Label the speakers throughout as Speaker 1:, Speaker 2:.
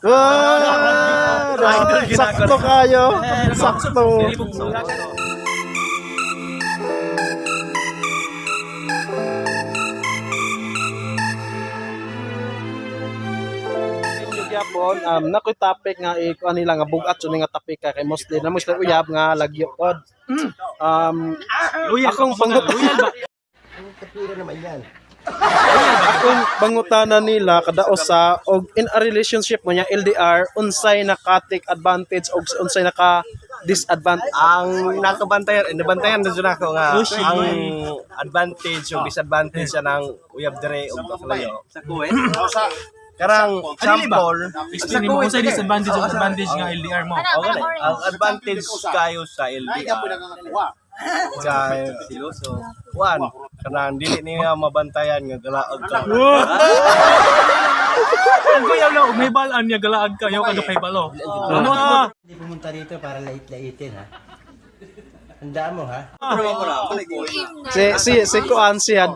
Speaker 1: Ah, sakto kayo. Sakto. Gyapon, nakoy topic nga i-kuan nila nga bugat jud nga topic ka kay mostly na mostly uyab nga lagyo pod. Akong pangut Akong pangutana nila kada usa og in a relationship mo niya LDR, unsay naka-take advantage og unsay naka disadvantage?
Speaker 2: Ang nakabantayan, eh, nabantayan na dyan ako nga ang advantage o disadvantage siya ng uyab dire og kalayo.
Speaker 3: Sa Kuwait?
Speaker 2: Karang example,
Speaker 4: Explain mo kung sa disadvantage o advantage nga LDR mo.
Speaker 2: oh, gani, ang advantage kayo sa LDR kay one, kanang dili niya mabantayan nga galaog ka.
Speaker 4: Ang kuya lang, may balaan niya galaag kayo kada kay balo. Ano ah?
Speaker 5: Hindi pumunta rito para lait-laitin, ha? Tandaan mo, ha?
Speaker 1: Si kuan siya,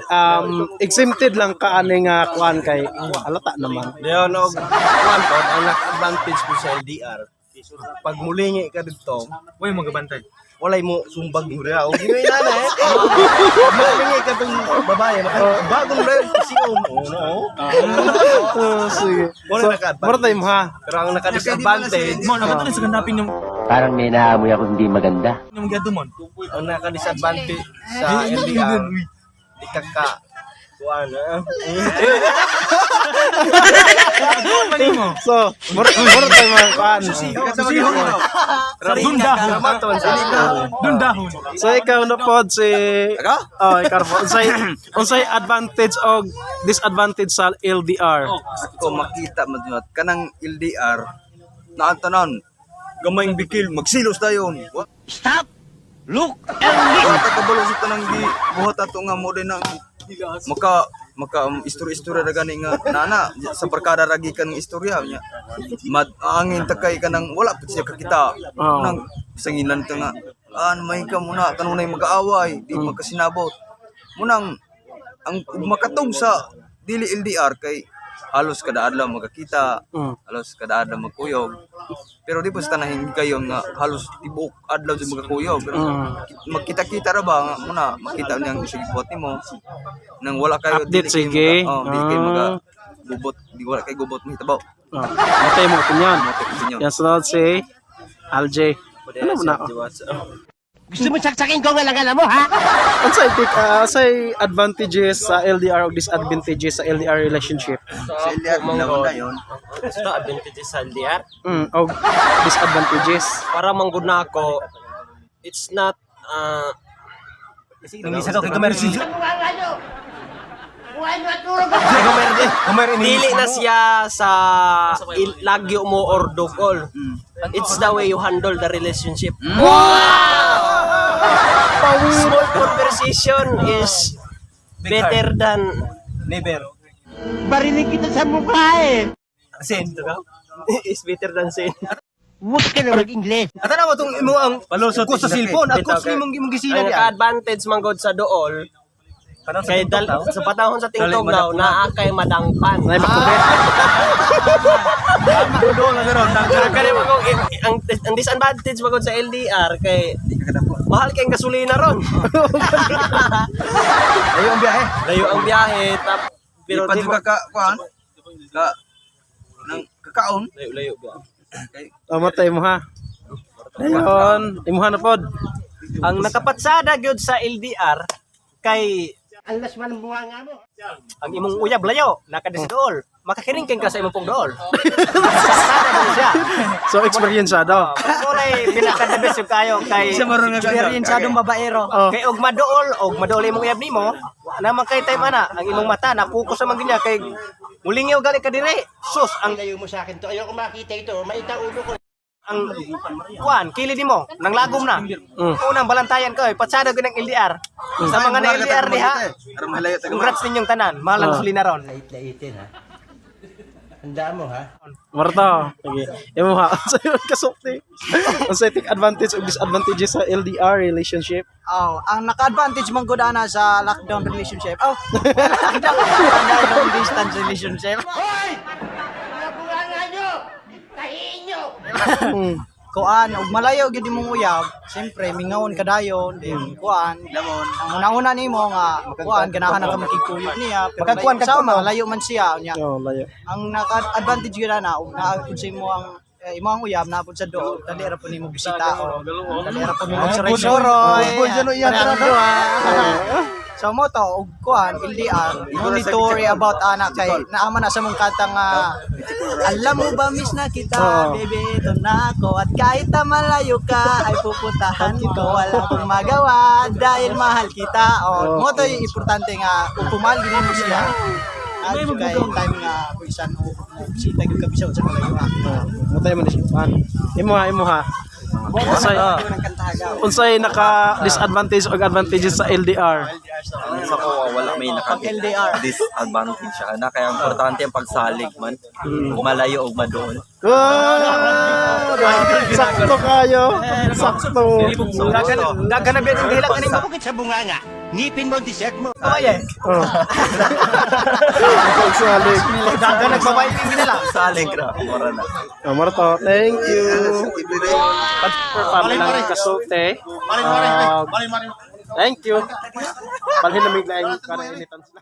Speaker 1: exempted lang ka ani nga kuan kay halata naman.
Speaker 2: Dayon og one pod, ang naka-advantage po sa LDR. Pag mulingi ka didto,
Speaker 4: Uy, magabantay.
Speaker 2: Walay mo sumbag mo rin. O ginoy na na eh. Malingi ka tong babae. Maka, bagong rin si mo. No?
Speaker 1: Oh, sige.
Speaker 2: Wala
Speaker 1: So,
Speaker 2: naka-advantage.
Speaker 1: mura tayo mo ha.
Speaker 2: Pero ang naka-disadvantage,
Speaker 4: Mon, ako to sa gandapin yung
Speaker 5: Parang may naamoy ako hindi maganda.
Speaker 4: yung gado mon.
Speaker 2: Ang naka-disadvantage sa LDR, di ka ka kuan ah.
Speaker 4: Mali mo.
Speaker 1: So, mura tayo mga kuan.
Speaker 4: Dun dahon. Dun dahon.
Speaker 1: So ikaw na pod si Oh, ikaw po. Unsay advantage og disadvantage sa LDR?
Speaker 3: Ako makita man jud kanang LDR na ang tanan gamayng bikil magsilos dayon.
Speaker 5: Stop! Look!
Speaker 3: Wala ta kabalo sa tanang gi buhat ato nga mo din ang maka maka istorya-istorya ra gani nga nana sa barkada ra gikan nga istorya nya. Mad angin takay kanang wala pud siya kakita.
Speaker 1: Oo.
Speaker 3: Nang sangilan ta nga an may ka muna kanunay mag-aaway di magkasinabot. Munang ang makatong sa dili LDR kay halos kada adlaw magkakita, halos kada adlaw magkuyog. Pero di pa sa tanahing kayo nga halos tibuok adlaw jud magkakuyog. Pero magkita-kita ra ba nga muna makita niya ang isig buhat nimo nang wala kayo
Speaker 1: Update,
Speaker 3: dili kayo
Speaker 1: sige.
Speaker 3: oh, dili kayo maga gubot, di wala kay gubot mahitabo.
Speaker 1: Oh, matay mo opinion.
Speaker 3: Opinion.
Speaker 1: Yan sunod si Alj. Ano mo na?
Speaker 5: Gusto mo saksakin ko ang alam mo, ha?
Speaker 1: Unsay tik unsay advantages sa LDR og disadvantages sa LDR relationship?
Speaker 3: Sa LDR nila na yon.
Speaker 6: Gusto advantages sa LDR.
Speaker 1: Og disadvantages.
Speaker 6: Para manggod na ako, it's not
Speaker 2: Isa ka kay kamersin.
Speaker 6: dili na siya sa lagyo mo or dugol. It's the way you handle the relationship. Small conversation is better than
Speaker 2: Never.
Speaker 5: Barinig kita sa mukha, eh!
Speaker 2: Sin.
Speaker 6: is better than sin.
Speaker 5: Huwag ka na mag-Ingles!
Speaker 2: Ata na mo tong imo ang
Speaker 6: Palusot
Speaker 2: ko sa cellphone. Ako
Speaker 6: Bitaw
Speaker 2: sa imong imong gisina
Speaker 6: Ang
Speaker 2: diya.
Speaker 6: advantage man gud sa dool kay dal, sa panahon sa tingtog daw naa kay madangpan.
Speaker 1: Nay makubit.
Speaker 6: Pero kani mo kung ang disadvantage man gud sa LDR kay mahal kay ang gasolina ron.
Speaker 3: Layo ang biyahe.
Speaker 6: Layo ang biyahe tap
Speaker 3: Pero
Speaker 6: pero
Speaker 3: di
Speaker 6: di
Speaker 3: pa ka kuan ka nang kakaon.
Speaker 6: layo layo ba.
Speaker 3: Kay
Speaker 1: Oh, matay mo ha. Ayun, imuha na pod.
Speaker 6: Ang nakapatsada gyud sa LDR kay
Speaker 5: Ang lasman ng bunga nga mo!
Speaker 6: ang imong uyab layo nakadis dool. Makakiringking ka sa imong pong dool. Patsada gyud siya.
Speaker 1: So eksperyensado.
Speaker 6: Kulay pinaka the best yung kayo kay eksperyensadong babaero.
Speaker 1: Oh.
Speaker 6: Kay og madool og madool imong uyab nimo, wa naman kay time ana, ang imong mata napokus sa man niya kay mulingaw gali ka dire. Sus ang
Speaker 5: Layo mo sa akin to. Ayoko makita ito. Maita ulo ko.
Speaker 6: ang kuan kilid nimo nang lagom na. Unang balantayan ko, patsada gyud ang LDR. Sa mga na LDR diha,
Speaker 3: Aron mahilayo ta
Speaker 6: congrats ninyong tanan. Mahal ang gasolina ron.
Speaker 5: Lait-laitin, ha? Tandaan mo, ha?
Speaker 1: Marta, sige. Imuha. Unsay kasukti? Unsay take advantage og disadvantages sa LDR relationship?
Speaker 7: Oh, ang naka-advantage man gud ana sa lockdown relationship. Oh, lockdown, long distance relationship.
Speaker 5: Hoy! Mga bunga nga nyo!
Speaker 7: Kuan, ug malayo gyud imong uyab, siyempre mingawon ka dayon, then kuan. Ang una-una nimo nga kuan ganahan ka makigkuyo niya, pero
Speaker 6: Magkakuan
Speaker 7: layo
Speaker 6: ka
Speaker 7: sama,
Speaker 6: kuno.
Speaker 7: layo man siya unya.
Speaker 1: Oh, layo.
Speaker 7: Ang naka-advantage gyud na ug naa pud sa imo ang imo ang uyab naa pud sa doon, dali ra pud nimo bisita o dali ra pud nimo magsuroy-suroy. So mo to og kuan LDR, no need to worry about ana kay naama na sa mong kanta nga alam mo ba miss na kita, baby, ito na ako at kahit na malayo ka ay pupuntahan ko, wala akong magawa dahil mahal kita. O mo to yung importante nga ug kumahal gid mo siya. At kay time nga bisan o mo bisita gyud ka bisan sa kalayo.
Speaker 1: Mutay mo ni siya. Kuan. Imo ha, imo ha. Unsay naka disadvantage og advantages sa LDR?
Speaker 8: Sa ko wala may
Speaker 7: Pag LDR.
Speaker 8: disadvantage siya na kaya importante ang pagsalig man malayo og madool.
Speaker 1: Ah, sakto kayo. Sakto.
Speaker 6: Dagan dagan na biya dihilak ani mo.
Speaker 5: Bukit sa bunganga, ngipin mo ang dessert mo.
Speaker 6: Ay.
Speaker 1: Oh. Pagsalig.
Speaker 6: Dagan nagbabay nila.
Speaker 8: Salig ra mura na.
Speaker 1: Oh, mura to. Thank you. Pag lang kasulti. Ah, thank you. Balhin na may laing para initan sila.